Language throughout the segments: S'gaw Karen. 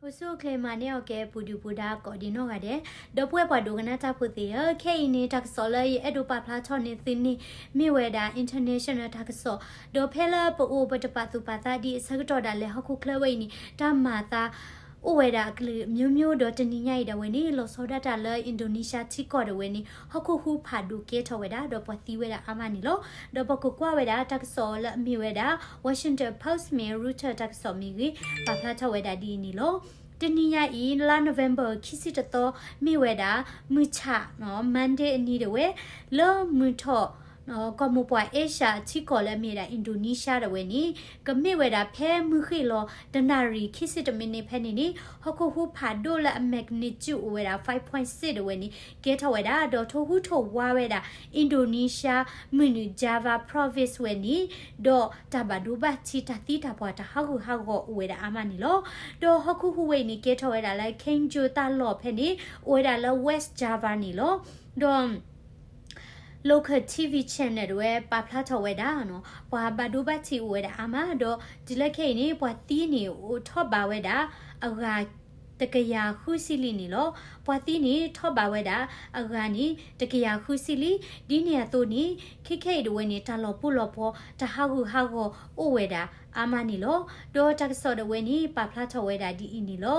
အိၣ်ဆူၣ်အိၣ်ချ့မၤန့ၢ်အီၣ်ကဲ ပူၤဒုၣ်ပူၤဒါကိးဒံနီၢ်ဂၤဒဲး, ဒီပုၢ်ဝဲၢ်ပှၤဒိကနၣ်တၢ်ဖိသ့ၣ်ဧၢ, ခဲအံၤန့ၣ် တၢ်ကစီၣ်လၢယအဲၣ်ဒိးပာ်ဖျါထီၣ်န့ၢ်သုန့ၣ် မ့ၢ်ဝဲဒၣ် international တၢ်ကစီၣ်, ဒီးဖဲလၢပအိၣ်ပတပာ်သူၣ်ပာ်သးဒံးအဆၢကတီၢ်ဒၣ်လဲာ် ဟီၣ်ခိၣ်ချၢဝဲအံၤန့ၣ် တၢ်မၤအသး အိၣ်ဝဲဒၣ်အကလုာ်မျိုးမျိုး ဒီးတနံၤညါအံၤဒၣ်ဝဲန့ၣ် လီၤဆီဒၣ်တၢ်လၢ Indonesia ထံကီၢ်ဒၣ်ဝဲန့ၣ် ဟီၣ်ခိၣ်ဟူးဖးဒိၣ်ကဲထီၣ်ဝဲဒၣ် ဒီးပှၤသံဝဲဒၣ်အါမးန့ၣ်လီၤ. ဒီးပကကွၢ်ဝဲဒၣ်တၢ်ကစီၣ်လၢအမ့ၢ်ဝဲဒၣ် Washington Post မ့ၢ် Reuters တၢ်ကစီၣ်မ့ၢ်ဂ့ၤ ပာ်ဖျါထီၣ်ဝဲဒၣ်ဒ်အံၤန့ၣ်လီၤ. တနံၤညါအံၤ လါ November ခံဆံတသီ မ့ၢ်ဝဲဒၣ် မုၢ်ဆၣ် Monday အနံၤဒၣ်ဝဲ လၢမုၢ်ထီၣ် ကီၢ်မိၢ်ပှၢ် Asia ထံကီၢ်လၢအမ့ၢ်ဝဲဒၣ် Indonesia ဒၣ်ဝဲန့ၣ် ကမ့ၢ်ဝဲဒၣ်ဖဲမုၢ်ဃ့ၢ်လီၤ တနၣ်ရံၣ်ခံဆံတမံးနံးဖဲန့ၣ်န့ၣ် ဟီၣ်ခိၣ်ဟူးဖးဒိၣ်လၢအ magnitude အိၣ်ဝဲဒၣ် five point six ဒၣ်ဝဲန့ၣ် ကဲထီၣ်ဝဲဒၣ် ဒီးထိၣ်ဟူးထိၣ်ဝါဝဲဒၣ် Indonesia မုၢ်နုာ် Java Province ဝဲန့ၣ် ဒီးတၢ်ဘၣ်ဒိဘၣ်ထံးတၢ်သံတၢ်ပှၢ်တၢ်ဟးဂူာ်ဟးဂီၤအိၣ်ဝဲဒၣ်အါမးန့ၣ်လီၤ. ဒီးဟီၣ်ခိၣ်ဟူးဝဲအံၤန့ၣ် ကဲထီၣ်ဝဲဒၣ်လၢ Cianjur တၢ်လီၢ်ဖဲန့ၣ် အိၣ်ဝဲဒၣ်လၢ West Java န့ၣ်လီၤ. ဒီး local T V channel ဒၣ်ဝဲပာ်ဖျါထီၣ်ဝဲဒၣ် ပှၤဘၣ်ဒိဘၣ်ထံးအိၣ်ဝဲဒၣ်အါမး ဒီးတုၤလၢခဲအံၤန့ၣ် ပှၤသံန့ၣ်အိၣ်ထီၣ်ဘးဝဲဒၣ်အဂၤတကယၤဃုဆံလံန့ၣ်လီၤ. ပှၤသံန့ၣ်ထီၣ်ဘးဝဲဒၣ်အဂၤန့ၣ် တကယၤဃုဆံလံ. ဒ်န့ၣ်အသိးန့ၣ် ခဲခဲအံၤဒၣ်ဝဲန့ၣ် တၢ်လီၤပှီၢ်လီၤပှီၢ် တၢ်ဟးဂူာ်ဟးဂီၤအိၣ်ဝဲဒၣ်အါမးန့ၣ်လီၤ. ဒီးတၢ်ကစီၣ်ဒၣ်ဝဲန့ၣ် ပာ်ဖျါထီၣ်ဝဲဒၣ်ဒ်အံၤန့ၣ်လီၤ.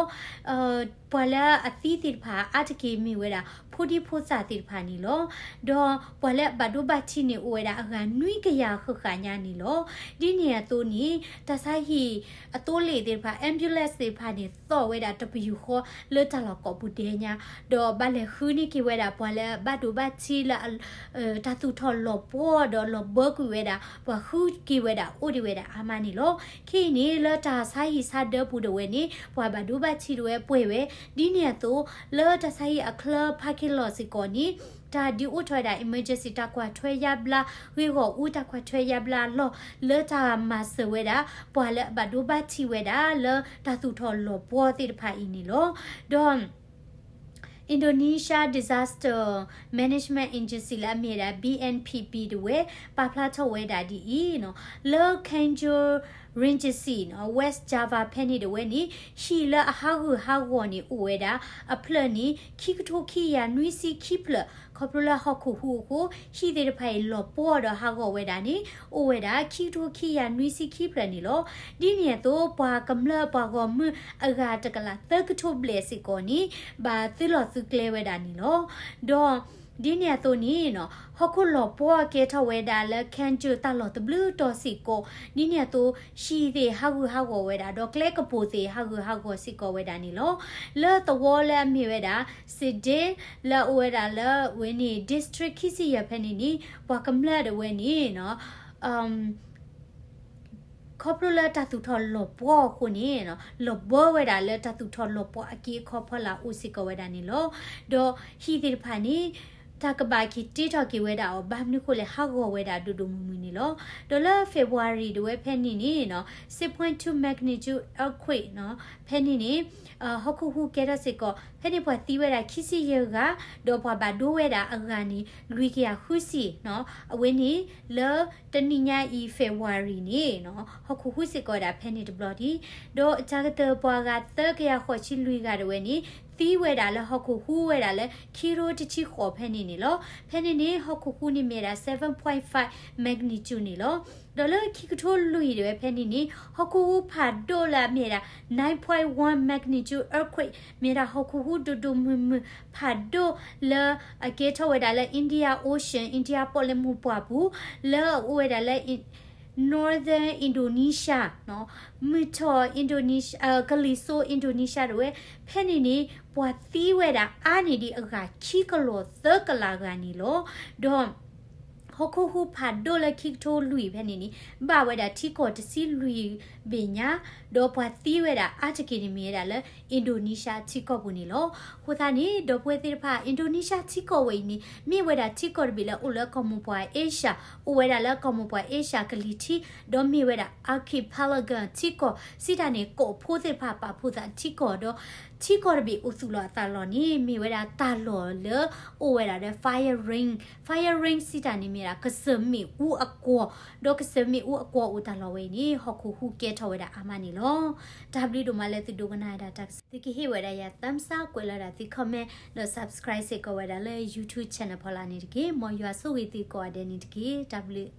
ပှၤလၢအသံသ့ၣ်တဖၣ်အါတက့ၢ်မ့ၢ်ဝဲဒၣ် ဖိဒံဖိသၣ်သ့ၣ်တဖၣ်န့ၣ်လီၤ. ဒီးပှၤလၢအဘၣ်ဒိဘၣ်ထံးန့ၣ် အိၣ်ဝဲဒၣ်အဂၤနွံကယၤဃၣ်ဃၣ်ညါန့ၣ်လီၤ. ဒ်န့ၣ်အသိးန့ၣ် တၢ်ဆါဟံၣ်အသိလ့ၣ်သ့ၣ်တဖၣ် ambulance သ့ၣ်တဖၣ်န့ၣ် သီၣ်ဝဲဒၣ်တပယူာ်ဃီလၢတၢ်လီၢ်ကိးပူၤဒဲးညါ, ဒီးဘၣ်လဲၤဃုန့ၢ်က့ၤဝဲဒၣ်ပှၤလၢအဘၣ်ဒိဘၣ်ထံးလၢ တၢ်သူၣ်ထီၣ်လီၤပှီၢ်ဒီးလီၤဘၢကွံာ်ဝဲဒၣ် ပှၤဃုက့ၤဝဲဒၣ်အိၣ်ဒံးဝဲဒၣ်အါမးန့ၣ်လီၤ. ခဲအံၤန့ၣ် လၢတၢ်ဆါဟံၣ်ဆါဒၢပူၤဒၣ်ဝဲန့ၣ် ပှၤဘၣ်ဒိဘၣ်ထံးဒၣ်ဝဲပှဲၤဝဲ, ဒ်န့ၣ်အသိး လၢတၢ်ဆါဟံၣ်အချၢဖးက့ၤလီၤစ့ၢ်ကီးန့ၣ် တၢ်ဒုးအိၣ်ထီၣ်ဝဲဒၣ် emergency တၢ်ကွၢ်ထွဲယါဘျါ ဂ့ၢ်ဂီၢ်အူတၢ်ကွၢ်ထွဲယါဘျါလီၢ် လၢတၢ်မၤစၢၤဝဲဒၣ် ပှၤလၢအဘၣ်ဒိဘၣ်ထံးဝဲဒၣ်လၢတၢ်သူၣ်ထီၣ်လီၤပှီၢ်သ့ၣ်တဖၣ်အံၤန့ၣ်လီၤ. ဒီး Indonesia Disaster Management Agency လၢအမ့ၢ်ဝဲဒၣ် B N P B ဒၣ်ဝဲ ပာ်ဖျါထီၣ်ဝဲဒၣ်ဒ်အံၤ, လၢ Cianjur Regency West Java ဖဲန့ၣ်ဒၣ်ဝဲန့ၣ် ဟံၣ်လၢအဟးဂူာ်ဟးဂီၤန့ၣ်အိၣ်ဝဲဒၣ် အဖျၢၣ်န့ၣ် ခံကထိခံကယၤနွံဆံခံဖျၢၣ်, ခီဖျိလၢဟီၣ်ခိၣ်ဟူးအဃိ ဟံၣ်သ့ၣ်တဖၣ်အံၤလီၤပှီၢ်ဒီးဟးဂီၤဝဲဒၣ်န့ၣ် အိၣ်ဝဲဒၣ်ခံကထိခံကယၤနွံဆံခံဖျၢၣ်န့ၣ်လီၤ. ဒ်န့ၣ်အသိး ပှၤကမျၢၢ်ပှၤဂီၢ်မုၢ်အဂၤတကလးသၢကထိဘျဲၣ်စ့ၢ်ကီးန့ၣ် ဘၣ်သုးလီၢ်သုးကျဲဝဲဒၣ်န့ၣ်လီၤ. ဒီး ဒ်န့ၣ်အသိးန့ၣ် ဟီၣ်ခိၣ်လီၤပှီၢ်ကဲထီၣ်ဝဲဒၣ်လၢ Cianjur တၢ်လီၢ်တဘျုးတီၤစ့ၢ်ကီး, ဒ်န့ၣ်အသိး ဟံၣ်သ့ၣ်ဟးဂူာ်ဟးဂီၤဝဲဒၣ် ဒီးကျဲကပိာ်သ့ၣ်ဟးဂူာ်ဟးဂီၤစ့ၢ်ကီးဝဲဒၣ်န့ၣ်လီၤ. လၢသဝီလၢအမ့ၢ်ဝဲဒၣ် Sirte လၢအအိၣ်ဝဲဒၣ်လၢဝဲန့ၣ် district ခံဆံယဲၢ်ဖဲန့ၣ်န့ၣ် ပှၤကမျၢၢ်ဒၣ်ဝဲန့ၣ် ခီဖျိလၢတၢ်သူၣ်ထီၣ်လီၤပှီၢ်အဃိန့ၣ် လီၤဘၢဝဲဒၣ်လၢတၢ်သူၣ်ထီၣ်လီၤပှီၢ်အက့အခီဖီလာ်အိၣ်စ့ၢ်ကီးဝဲဒၣ်န့ၣ်လီၤ. ဒီးဟံၣ်သ့ၣ်တဖၣ်န့ၣ် တၢ်ကဘၣ်က့ၤတ့ထီၣ်က့ၤဝဲဒၣ်အီၤ ဘၣ်မနုၤဃိလဲၣ် ဟးဂီၤဝဲဒၣ်ဒိၣ်ဒိၣ်မုၢ်မုၢ်န့ၣ်လီၤ. ဒီးလၢ February ဒၣ်ဝဲဖဲန့ၣ်န့ၣ် six point two magnitude earthquake ဖဲန့ၣ်န့ၣ် ဟီၣ်ခိၣ်ဟူးကဲထီၣ်စ့ၢ်ကီး ဖဲန့ၣ်ပှၤသံဝဲဒၣ်ခံဆံယဲၢ်ဂၤ ဒီးပှၤဘၣ်ဒိဝဲဒၣ်အဂၤန့ၣ် လွံၢ်ကယၤဃုဆံ အဝဲန့ၣ် လၢတနံၤညါအံၤ February န့ၣ် ဟီၣ်ခိၣ်ဟူးစ့ၢ်ကီးဝဲဒၣ်ဖဲန့ၣ်တဘျီဒံး, ဒီးတၢ်ကတၢၢ်ပှၤဂၤသၢကယၤဃိးဆံလွံၢ်ဂၤဒၣ်ဝဲန့ၣ် သံဝဲဒၣ်လၢဟီၣ်ခိၣ်ဟူးဝဲဒၣ်လၢ ခံကထိတဆံဃိးဖဲန့ၣ်န့ၣ်လီၤ. ဖဲန့ၣ်န့ၣ် ဟီၣ်ခိၣ်ဟူးန့ၣ်မ့ၢ်ဝဲဒၣ် seven point five magnitude န့ၣ်လီၤ. ဒီးလၢခံကထိလွံၢ်ဒၣ်ဝဲဖဲန့ၣ်န့ၣ် ဟီၣ်ခိၣ်ဟူးဖးဒိၣ်လၢအမ့ၢ်ဝဲဒၣ် nine point one magnitude earthquake မ့ၢ်ဝဲဒၣ်ဟီၣ်ခိၣ်ဟူးဒိၣ်ဒိၣ်မုၢ်မုၢ်ဖးဒိၣ်လၢအကဲထီၣ်ဝဲဒၣ်လၢ India Ocean, India ပီၣ်လဲၣ်မိၢ်ပှၢ်ပူၤ လၢအအိၣ်ဝဲဒၣ်လၢ Northern Indonesia မုၢ်ထီၣ် Indonesia ကလံၤစိး Indonesia ဒၣ်ဝဲ ဖဲန့ၣ်န့ၣ် ပှၤသံဝဲဒၣ်အါန့ၢ်ဒံးအဂၤခံကလီၢ်သၢကလးဂၤန့ၣ်လီၤ. ဒီး ဟီၣ်ခိၣ်ဟူးဖးဒိၣ်လၢခံကထိလွံၢ်ဖဲန့ၣ်န့ၣ် ဘၣ်ဝဲဒၣ်ထံကီၢ်တဆံလွံၢ်ဘ့ၣ်ညါ, ဒီးပှၤသံဝဲဒၣ်အါတက့ၢ်န့ၣ်မ့ၢ်ဝဲဒၣ်လၢ Indonesia ထံကီၢ်ပူၤန့ၣ်လီၤ. အဃိသတးန့ၣ် ဒီပုၢ်ဝဲၢ်သ့ၣ်တဖၣ် Indonesia ထံကီၢ်ဝဲအံၤန့ၣ် မ့ၢ်ဝဲဒၣ်ထံကီၢ်တဘ့ၣ်လၢအိၣ်လၢကီၢ်မိၢ်ပှၢ် Asia, အိၣ်ဝဲဒၣ်လၢကီၢ်မိၢ်ပှၢ် Asia ကလံၤထံး, ဒီးမ့ၢ်ဝဲဒၣ် archipelago ထံကီၢ်, စံးတၢ်န့ၣ် ကီၢ်ဖိသ့ၣ်တဖၣ်ပာ်ဖှိၣ်သးထံကီၢ်ဒီး ထံကီၢ်တဘ့ၣ်အိၣ်သူၣ်လီၤအသးလီၢ်န့ၣ် မ့ၢ်ဝဲဒၣ်တၢ်လီၢ်လၢအိၣ်ဝဲဒၣ်ဒီး fire ring, fire ring စံးတၢ်န့ၣ်မ့ၢ်ဒၣ် ကစၢၢ်မ့ၣ်အူအကွီၢ်, ဒီးကစၢၢ်မ့ၣ်အူအကွီၢ်အိၣ်တၢ်လီၢ်ဝဲအံၤန့ၣ် ဟီၣ်ခိၣ်ဟူးကဲထီၣ်ဝဲဒၣ်အါမးန့ၣ်လီၤ. တၢ်ဘျုးဒိၣ်မးလၢသုဒိကနၣ်ဝဲဒၣ်တၢ်ကစီၣ်, သုကဟ့ၣ်ဝဲဒၣ်ယၤ thumbs up, ကွဲးလီၤဒၣ်သု comment ဒီး subscribe စ့ၢ်ကီးဝဲဒၣ်လၢ YouTube channel ဖီလာ်န့ၣ်တက့ၢ်. မ်ယွၤဆိၣ်ဂ့ၤသုကိးဂၤဒဲးန့ၣ်တက့ၢ်. တၢ်ဘျုး.